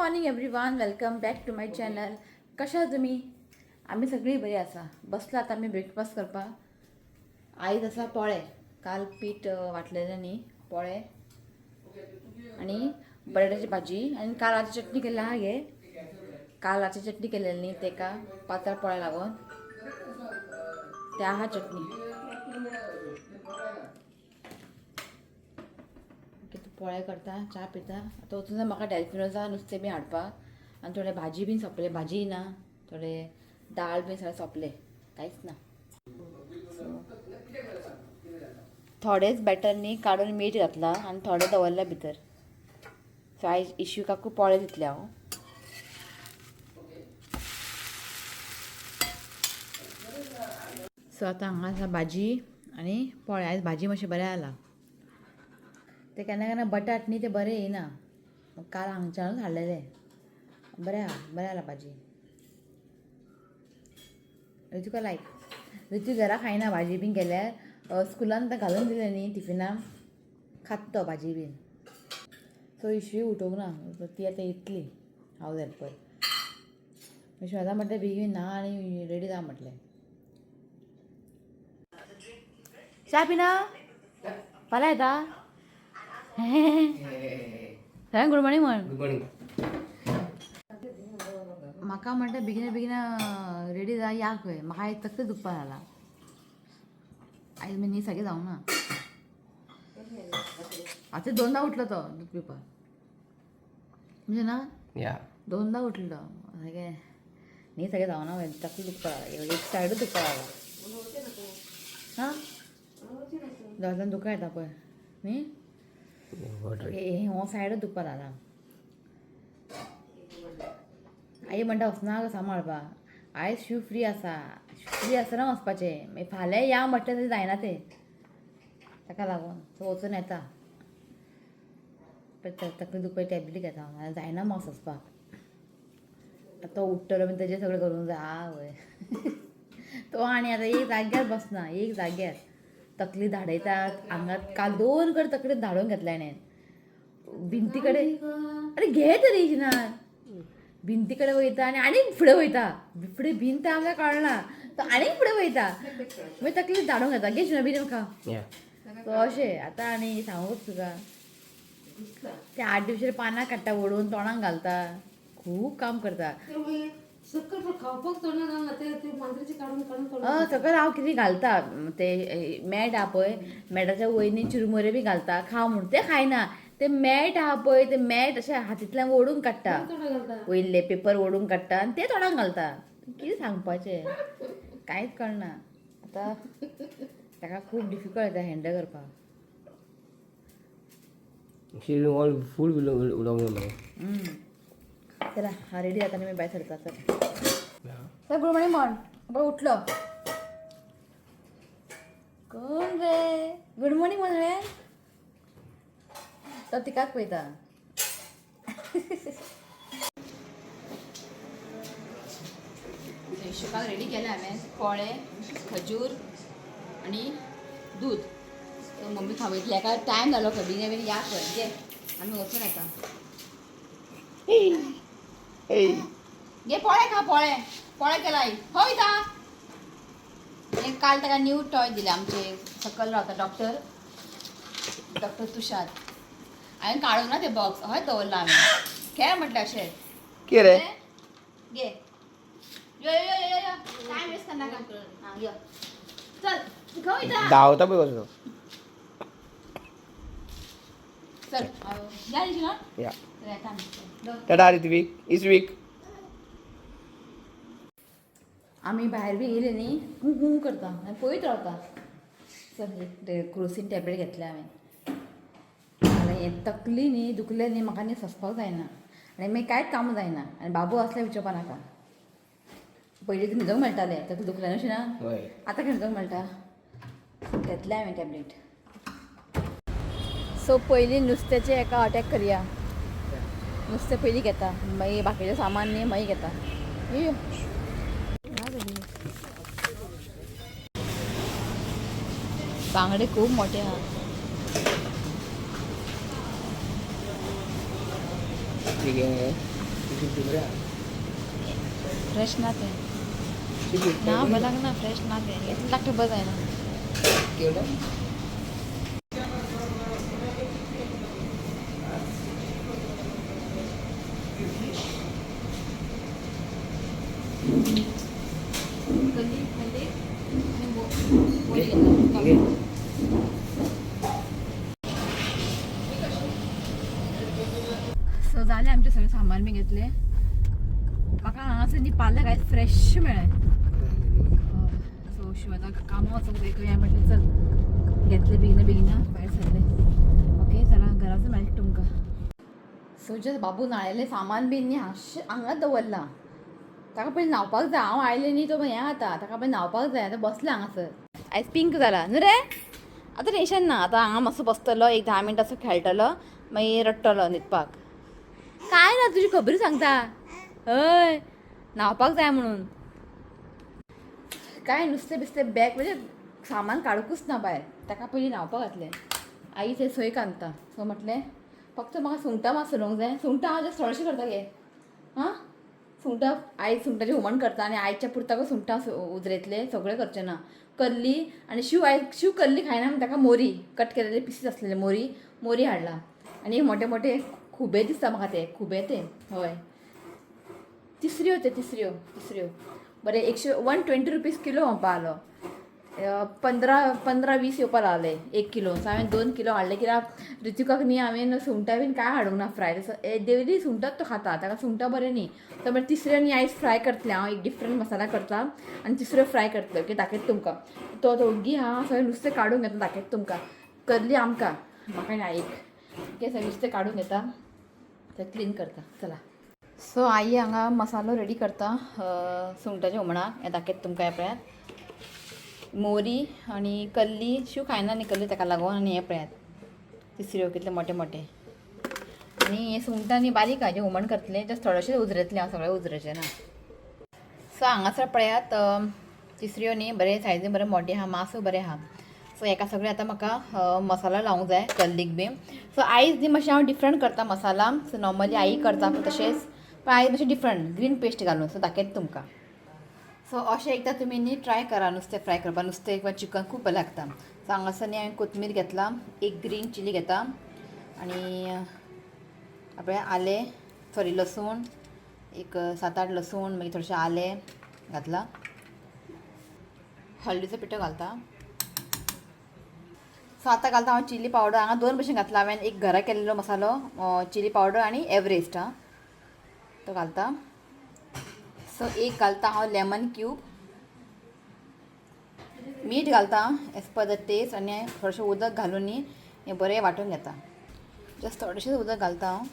Morning everyone, welcome back to my channel. कशा आहात तुमी? आमी सगळीं बरी आसा. बसला आतां आमी ब्रेकफास्ट करपाक. आयज आसा पोळे. काल पीठ वांटलेलें न्ही, पोळे आनी बटाट्याची भाजी आनी कालाची चटणी केल्ली आहा गे. कालाची चटणी केलेली न्ही, तेका पातळ पोळे लागून ते आहा चटणी. कितें पोळे करता, च्या पिता. आतां वचून जाय म्हाका डेल्फिनोजा नुस्तें बी हाडपाक आनी थोडे भाजी बीन सोंपले. भाजी ना, थोडे दाळ बीन सगळें सोंपले, कांयच ना. सो थोडेच बॅटर न्ही काडून मीठ घातलां आनी थोडे दवरल्या भितर. सो आयज इशुकाकूय पोळे दितलें हांव. सो आतां हांगा आसा भाजी आनी पोळे. आयज भाजी मातशें बरें जाला. ते केन्ना केन्ना बटाट न्ही ते बरें येयना. काल हांगच्यानूच हाडलेले. बरें आहा, बरें जाला भाजी. ऋतुका लायक. ऋतू घरा खायना भाजी बीन केल्यार. स्कुलान आतां घालून दिलें न्ही टिफिनाक, खाता तो भाजी बीन. सो इशवी उठोवंक ना, ती आतां येतली हावज हेल्पर. इशू आतां म्हटलें बेगीन न्हा आनी रेडी जा म्हटलें. च्या पिना फाल्यां येता. सगळ्यांक गुड मॉर्निंग म्हण. Good morning. म्हाका म्हणटा बेगीन बेगीन रेडी जा या खंय. म्हाका आयज तकली दुखपा जाला. आयज मागीर न्ही सगळें जावं ना. आतां दोनदा उठलो तो दूद पिवपाक. म्हणजे ना या. दोनदा उठलो सगळें न्ही सगळें जावना. तकली दुखपा लागला, एक सायडूच दुखपा लागला. हां, दोळ्यान दुखां येता पळय न्ही. हे हो सायडूच दुखपा लागला. आई म्हणटा वचना गो सांबाळपाक. आयज शू फ्री आसा, फ्री आसतना वचपाचें. मागीर फाल्यां या म्हटलें तरी जायना तें, ताका लागून. सो वचून येता. तकली दुखपाची टॅबलेट घेता हांव, जायना म्हाका सोंसपाक. आतां तो उठ्ठलो मागीर तेजें सगळें करूंक जाय. आवय, तो आनी आतां एक जाग्यार बसना, एक जाग्यार तकली धाडयता आंगात. काल दोन कडेन तकली धाडून घेतल्या हाणें भिंती कडेन. अरे घे तरी ना, भिंती कडेन वयता आनी आनीक फुडें वयता. फुडें भिंत आमकां कळना, तो आनीक फुडें वयता. मागीर तकली धाडून घेता. घे शिना बीन म्हाका. या. सो अशें आतां आनी सांगूच तुका, ते 8 दिवसाचे पानां काडटा ओडून तोंडाक घालता. खूब काम करता. सकयल हांव कितें घालता ते मॅट आहा पळय, मॅटाच्या वयर न्ही चिरमुरे बी घालता खा म्हूण. ते खायना. ते मॅट आहा पळय, ते मॅट अशें हातींतल्यान ओडून काडटा, वयले पेपर ओडून काडटा आनी ते तोंडाक घालता. कितें सांगपाचें कांयच कळना आतां. ताका खूब डिफिकल्ट जाता हँडल करपाक. शी ऑल फूड उलोवंक मरे. चला, हा रेडी जाता आनी मागीर भायर सरता. चल चल, गुड मॉर्निंग म्हण. पळय उठलो कोण रे? गुड मॉर्निंग म्हण रे. तो तिकाच पळयता. इशुकाक रेडी केलें हांवें पोळे, खजूर आनी दूद. तो मम्मी खावयतली हेका. टायम जालो खंय. बेगीन बेगीन या खंय. घे, आमी वचून येता. घे पोळे खा, पोळे पोळे केला आई. हय ता हे काल ताका न्यू टॉय दिले. आमचे सकयल रावता डॉक्टर, डॉक्टर तुषार. हांवें काडूंक ना ते बॉक्स, हय दवरला हांवें. खेळ म्हटलें अशें. कितें रे? घे, यो यो यो यो यो, टायम वेस्ट करनाका. हां यो, चल खंय वयता? धांवता पळय कसो. चल या दिशी ना. या. चल, येता आमी. टाटा ऋत्विक, इस वीक. आमी भायर बी येयले न्ही, हू हू करता आनी पळयत रावता. चल, एक क्रोसीन टॅबलेट घेतल्या हांवें. आनी हें तकली न्ही दुखलें न्ही म्हाका न्ही सोंसपाक जायना आनी मागीर कांयच काम जायना. आनी बाबू आसल्यार विचारपा नाका. पयलीं तर न्हिदोंक मेळटालें, तकली दुखलें अशें ना. हय. आतां खंय न्हिदोंक मेळटा? घेतलें हांवें टॅबलेट. सो पयलीं नुस्त्याचें एका अटॅक करया. नुस्तें पयलीं घेता, मागीर बाकीचें सामान न्ही मागीर घेता. यो. बांगडे खूब मोठे आहा. ठीक आहे. 150 बरें आहा. फ्रेश ना ते. 350. ना बरं लागना, फ्रेश ना ते. इतलें लागता बरें जायना. कितें म्हणटा? कल्ली खाली. घे घे. सो जालें आमचें सगळें सामान बी घेतलें. म्हाका हांगासर न्ही पालक आयज फ्रेश मेळ्ळें. सो शिव आतां कामां वचूंक जाय खंय. हांवें म्हटलें चल, घेतलें बेगिना बेगिना, भायर सरलें. ओके, चला, घराचो मेळटा तुमकां. सो जस्ट बाबू न्हाळयलें, सामान बी न्ही हांगाच दवरलां. ताका पयलीं न्हांवपाक जाय. हांव आयलें न्ही, तो हें जाता. ताका पयलीं न्हांवपाक जाय. आतां बसलें हांगासर. आयज पिंक जाला न्हू रे. आतां टेंशन ना. आतां हांगा मातसो बसतलो, एक 10 मिनटां असो खेळटलो, मागीर रडटलो न्हिदपाक. काय ना, तुजी खबरी सांगता. हय, न्हांवपाक जाय म्हणून. काय नुस्तें बिस्तें बॅग म्हणजे सामान काडूंकूच ना भायर. ताका पयलीं न्हांवपाक घातलें. आई थंय सोय कांदता. सो म्हटलें फक्त म्हाका सुंगटां मात सोलोवंक जाय. सुंगटां हांव जस्ट थोडेशें करता गे. आं, सुंगटां आयज सुंगटाचें हुमण करता आनी आयच्या पुरताकूच सुंगटां उजरेतले, सगळें करचें ना. कल्ली आनी शिव, आयज शिव कल्ली खायना म्हण ताका मोरी कट केलेले पिसीस आसलेले मोरी, मोरी हाडला. आनी मोटे मोटे खुबे दिसता म्हाका ते खुबे ते. हय, तिसऱ्यो ते, तिसऱ्यो, तिसऱ्यो. बरें, एकशे 120 रुपीज किलो म्हणपा आलो. 15 15 20 येवपा लागले एक किलो. सो हांवें 2 किलो हाडले कित्याक ऋतिकाक न्ही हांवें सुंगटां बीन कांय हाडूंक ना फ्राय. डेली सुंगटांच तो खाता, ताका सुंगटां बरें न्ही. तो मागीर तिसऱ्यो न्ही आयज फ्राय करतलें हांव. एक डिफरंट मसाला करता आनी तिसऱ्यो फ्राय करतलें. ओके, दाखयता तुमकां. तो दोगी हा सगळें नुस्तें काडून घेता, दाखयता तुमकां. करली आमकां, म्हाका ना एक. ओके, सगळें नुस्तें काडून घेता, तें क्लीन करता. चला. सो आई हांगा मसालो रेडी करता सुंगटाच्या हुमणाक. हें दाखयता तुमकां. हें पळयात, मोरी आनी कल्ली. शिव खायना न्ही कल्ली, ताका लागून. आनी हें पळयात तिसऱ्यो कितले मोटे मोटे. आनी हें सुंगटां न्ही बारीक आहा, जें हुमण करतलें. जस्ट थोडेशें उजरेतलें हांव, सगळें उजरेचें ना. सो हांगासर पळयात, तिसऱ्यो न्ही बरें सायजीन बरें मोटें आहा, मासूय बरें आहा. सो हेका सगळें आतां म्हाका मसालो लावंक जाय कल्लीक बी. सो आयज न्ही मातशें हांव डिफरंट करता मसाला. सो नॉर्मली I करता तशेंच, पण आयज मातशें डिफरंट ग्रीन पेस्ट घालून. सो दाखयता तुमकां. सो अशें एकदां तुमी न्ही ट्राय करा नुस्तें फ्राय करपाक. नुस्तें किंवा चिकन खूब बरें लागता. सो हांगासर न्ही हांवें कोथमीर घेतला, एक ग्रीन चिली घेता आनी आपणें आलें, सॉरी, लसूण, एक 7-8 लसूण, मागीर थोडेशें आलें घातलां. हळदीचो पिठो घालता. सो आतां घालता हांव चिली पावडर. हांगा दोन भशेन घातला हांवें. एक घरा केल्लो मसालो चिली पावडर आनी एवरेस्ट आं तो घालता. सो एक घालता हांव लेमन क्यूब, मीठ घालता एज पर the test आनी थोडेशें उदक घालून न्ही हें बरें वांटून घेता. जस्ट थोडेशें उदक घालता हांव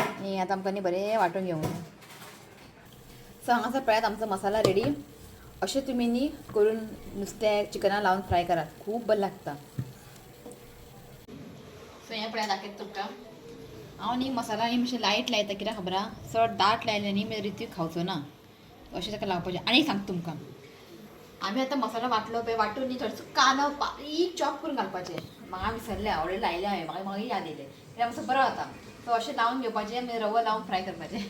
आनी आतां आमकां न्ही बरें वांटून घेवंक जाय. सो हांगासर पळयात, आमचो मसाला रेडी. अशें तुमी न्ही करून नुस्तें चिकना लावन फ्राय करात, खूब बरें लागता. सो हें पळयात, दाखयता तुमकां. हांव न्ही मसाला न्ही मातशें लायट लायता, कित्याक खबर आहा, चड दाट लायलें न्ही मागीर रितीक खावचो ना. अशें ताका लावपाचें. आनी सांगता तुमकां, आमी आतां मसालो वांटलो पळय, वांटून न्ही थोडेसो कांदो बारीक चॉप करून घालपाचें. म्हाका विसरलें, ऑलरेडी लायलें हांवें, म्हाका मागीर याद येयलें कित्याक मातसो बरो जाता. सो अशें लावन घेवपाचें, मागीर रवो लावन फ्राय करपाचें.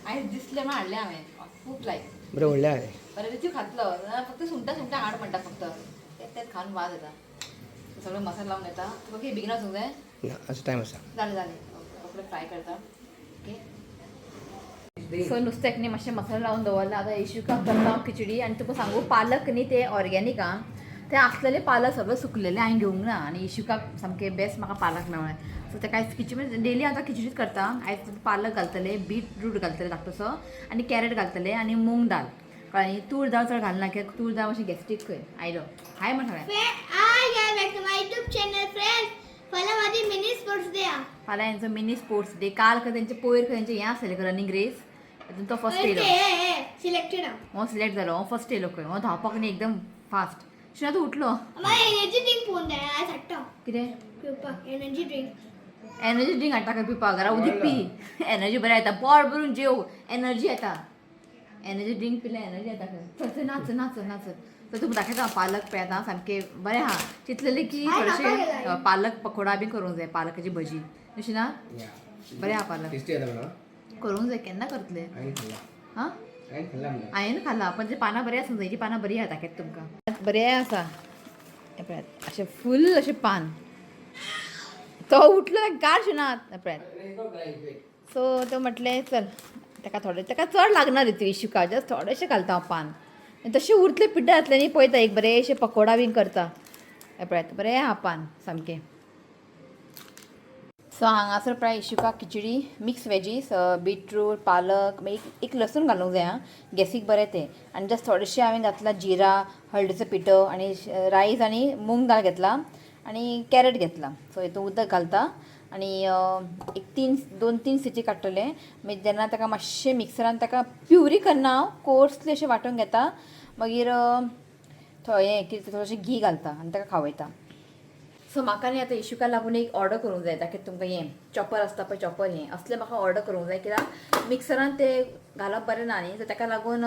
आयज दिसलें म्हण हाडलें हांवें. खूब लायक. बरें व्हडलें आहा तें. बरें रितीक खातलो. फक्त सुंगटां सुंगटां हाड म्हणटा फक्त. तें तेंच खावन वाज येता. सगळो मसालो लावन घेता. तुका कितें बेगीन वचूंक जाय? ना, असो टायम आसा. जालें जालें, रोखडें फ्राय करता. ओके, सो नुस्त्याक न्ही मातशें मसालो लावन दवरला. आतां इशुकाक करता हांव खिचडी. आनी तुका सांगू, पालक न्ही ते ऑर्गेनीक आं. ते आसलेले पालक सगळे सुकलेले हांवें घेवंक ना. आनी इशुकाक सामकें बेस्ट म्हाका पालक मेळ्ळें. सो तेका आयज खिचडी, म्हणजे डेली हांव खिचडीच करता. आयज पालक घालतले, बीटरूट घालतले धाकटोसो आनी कॅरट घालतले आनी मूंग दाल. कळ्ळें? तूर दाळ चड घालना कित्याक तूर दाळ मातशी गॅस्ट्रीक खंय. आयलो हाय म्हण सगळ्यांक. Hi guys, back to my YouTube channel, friends. फाल्यां माझी मिनी स्पोर्ट्स डे आ. फाल्यां हेंचो मिनी स्पोर्ट्स डे. काल खंय तेंचे पयर खंय तेंचे हें आसलें रनींग रेस, तितून तो फर्स्ट येयलो. सिलेक्टेड आ. हो सिलेक्ट जालो, हो फर्स्ट येयलो खंय. हो धांवपाक न्ही एकदम फास्ट. शिना तूं उठलो. म्हाका एनर्जी ड्रिंक पळोवन जाय आयज हाडटा. कितें? पिवपाक एनर्जी ड्रिंक. एनर्जी ड्रिंक हाडटा खंय पिवपाक? घरा उदीक पी, एनर्जी बरें येता. पोट भरून जेव, एनर्जी येता. एनर्जी ड्रिंक पिल्यार एनर्जी येता खंय. चल चल, नाच नाच नाच. तर तुका दाखयता हांव. पालक पळयता, सामकें बरें आहा. चिंतलेलें की हांवें थोडेशे म्हाका केलां. पालक पकोडा बी करूंक जाय, पालकाची भजी. अशी ना बरें आहा पालक. टेस्टी जाता म्हणून. करूंक जाय. केन्ना करतले? हांवें खाल्ला. हां. हांवें खाल्ला म्हणल्यार. हांवें खाला, पण ते पानां बरी आसा. हेजी पानां बरी आहा, दाखयता तुमकां. बरें आसा हें पळयात, अशें फूल अशें पान. तो उठलो गार शिनात पळयात. सो तो म्हटलें चल ताका थोडें, ताका चड लागना रे ती इशुका, जस्ट थोडेशें घालता हांव पान आनी तशें उरतलें पिड्ड्यार जातलें न्ही. पळयता एक बरेंशें पकोडा बीन करता. हें पळयात, बरें आहा पान सामकें. सो हांगासर पळय, Ishuka khichdi, mix wages, beetroot, पालक, मागीर एक एक लसूण घालूंक जाय. आं, गॅसीक बरें तें. आनी जस्ट थोडेशें हांवें घातलां जिरा, हळदीचो पिठो आनी रायस आनी मूंग दाळ घेतला आनी कॅरट घेतला. सो हितून उदक घालता आनी एक तीन, दोन तीन सिटी काडटले. मागीर जेन्ना ताका मातशें मिक्सरान ताका प्युरी करना हांव, कोर्सली अशें वांटून घेता. मागीर हें कितें, थोडेशें घी घालता आनी ताका खावयता. सो म्हाका न्ही आतां इशुका लागून एक ऑर्डर करूंक जाय. ताका तुमकां हें चॉपर आसता पळय, चॉपर, हें असलें म्हाका ऑर्डर करूंक जाय, कित्याक मिक्सरान ते घालप बरें ना न्ही. सो ताका लागून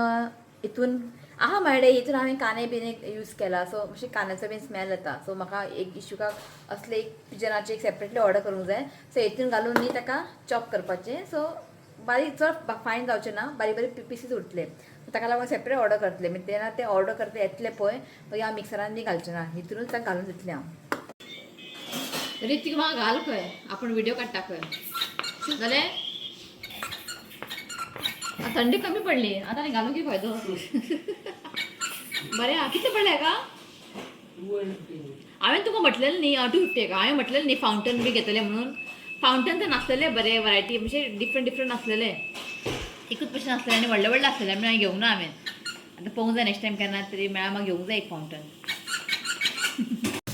हितून आहा मेळ्ळे. हितून हांवें कांदे बीन एक यूज केला, सो मातशें कांद्याचो बीन स्मेल येता. सो म्हाका एक इशुकाक असले एक पिजनाचे एक सेपरेटली ऑर्डर करूंक जाय. सो हितून घालून न्ही ताका चॉप करपाचें. सो बारीक, चड फायन जावचें ना, बारीक बारीक पिसीस उरतले. ताका लागून सेपरेट ऑर्डर करतले. मागीर तेन्ना ते ऑर्डर करता येतले पळय, मागीर हांव मिक्सरान बी घालचें ना, हितूनच ताका घालून दितलें हांव. ऋतिक, म्हाका घाल खंय, आपण व्हिडिओ काडटा खंय. जालें, आतां थंडी कमी पडली, आतां आनी घालूं की फायदो. बरें आहा. कितले पडले का हांवें तुका म्हटलेलें न्ही, 250 का हांवें म्हटलेलें न्ही, फावंटन बी घेतलें म्हणून. फावंटन तर नासलेले बरे वरायटी, म्हणजे डिफरंट डिफरंट आसलेले, एकूच भशेन आसलेले आनी व्हडले व्हडले आसलेले म्हणून हांवें घेवंक ना. हांवें आतां पळोवंक जाय, नेक्स्ट टायम केन्ना तरी मेळ्ळा म्हाका घेवंक जाय एक फावंटन.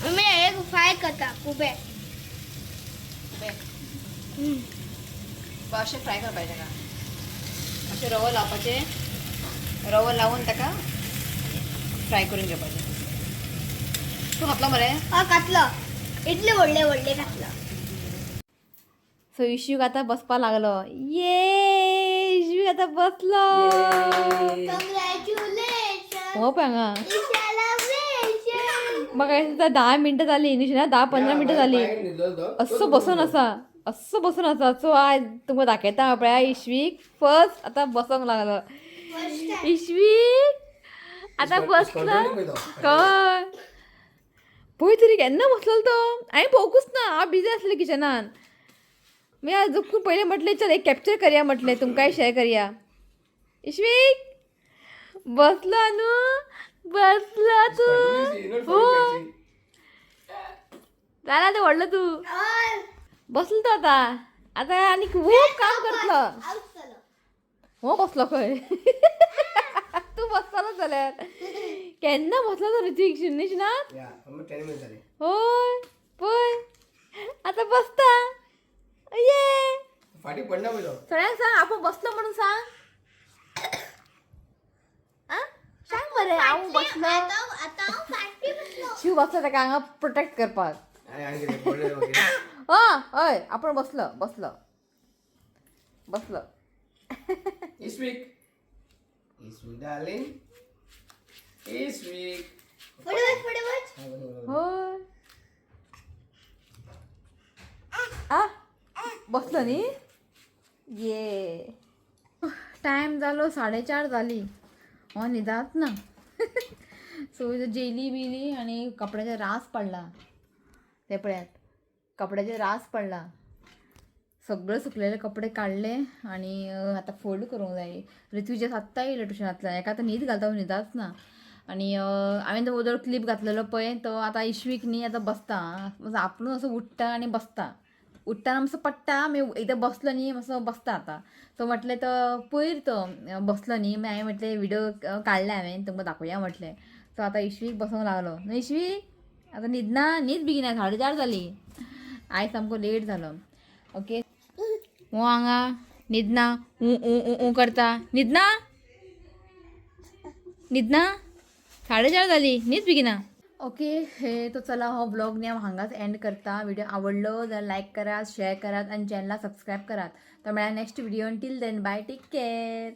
मम्मी, एक फ्राय करता खुबे. अशें फ्राय करपाचें ताका, अशें रवो लावपाचें, रवो लावन ताका फ्राय करून घेवपाचें. तूं खातलो मरे? हय, घातलो, इतले व्हडले व्हडले घातलो. सो इशूक आतां बसपा लागलो. ये इशूक आतां बसलो. कंग्रॅच्युलेशन. हो पळय हांगा. सेलिब्रेशन. म्हाका दिसता 10 मिनटां जालीं न्ही, 10-15 मिनटां जालीं, असो बसून आसा, असो बसून आसा. सो आयज तुमकां दाखयता पळया, इशवीक फर्स्ट आतां बसोंक लागलो. First time. इशवीक आतां बसला कळ पळय तरी केन्ना बसलेलो तो हांवें पळोवंकूच ना. हांव बिजी आसलें किचनान. मागीर आज खूब पयलें म्हटलें चल एक कॅप्चर करया, म्हटलें तुमकांय शेअर करया. इशवीक बसलो न्हू, बसलो तूं. हो जाला तें व्हडलो तूं. हय. बसलो तो आतां. आतां आनी खूब काम करतलो. आउट जालो. हो बसलो खंय, तूं बसतलो जाल्यार. केन्ना बसलो तो ऋत्विक न्ही ना? 10 मिनिट झाले. होय, पळय आतां बसता ये. फाटी पडना पळय तो. सगळ्यांक सांग आपूण बसलो म्हणून सांग. आं, सांग मरे, हांव बसलो. आता आता हांव फाटी बसलो. शिव बसलो ताका हांगा प्रोटेक्ट करपाक. आणि आणि कितें पडलें मागीर. आं हय, आपूण बसलो बसलो बसलो. इस्वीक, इस्वीक डार्लिंग, इस्वीक. फुडें वच, फुडें वच. होय, आ बसलो न्ही ये. टायम जालो 4:30 जाली. हो न्हिदात ना. सो जेली बिली आनी कपड्याचे रास पडला. ते पळयात, कपड्याचे रास पडला. सगळे सुकलेले कपडे काडले आनी आतां फोल्ड करूंक जाय. ऋतुजा आत्तां येयलो ट्युशनांतल्यान, हेका आतां न्हीद घालता, न्हिदाच ना. आनी हांवें तो वोदोळ क्लिप घातलेलो पळय, तो आतां इशवीक न्ही आतां बसता आपूण असो उठ्ठा आनी बसता. उठ्ठा मातसो पडटा, मागीर एकदां बसलो न्ही मातसो बसता आतां. सो म्हटलें तो पयर तो बसलो न्ही, मागीर हांवें म्हटलें व्हिडिओ काडले हांवें, तुमकां दाखोवया म्हटलें. सो आतां इशवीक बसोंक लागलो न्हू. इशवीक आतां न्हिदना, न्हीद बेगीन, 4:30 जाली. आयज सामको लेट जालो. ओके, हो हांगा न्हिदना, ऊ ऊ ऊ ऊ करता. न्हिदना, न्हिदना, 4:30 जाली, न्हीद बेगिना. ओके, हे तो चला, हो ब्लॉग न्ही हांव हांगाच एंड करता. व्हिडिओ आवडलो जाल्यार लायक करात, शेअर करात आनी चॅनलाक सबस्क्रायब करात. तर मेळ्ळा next video. Till then, bye, take care.